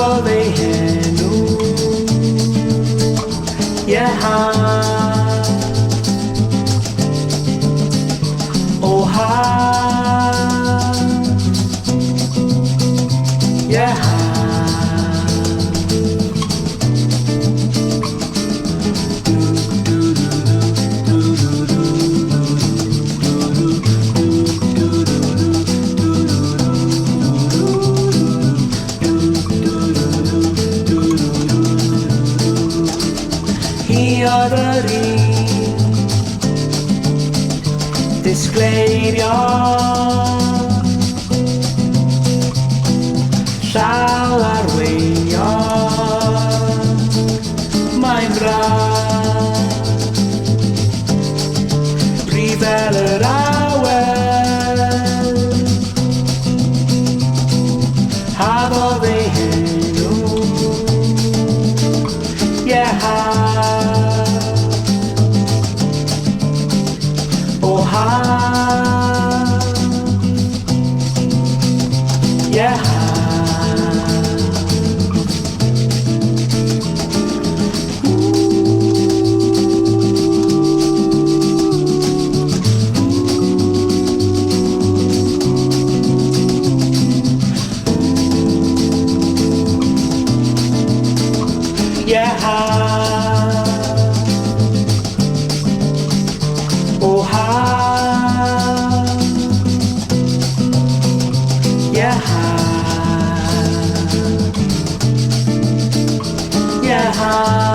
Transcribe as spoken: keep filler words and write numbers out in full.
O'r enw. Ie ha. O ha. Ie ha. Hi oedd yr un disgleirio llaw arweinio. Mae'n braf, brif fel yr awel. Hafodd ei henw. Ie ha. O ha. Ie ha. Ie ha. O ha. Ie ha. Ie ha.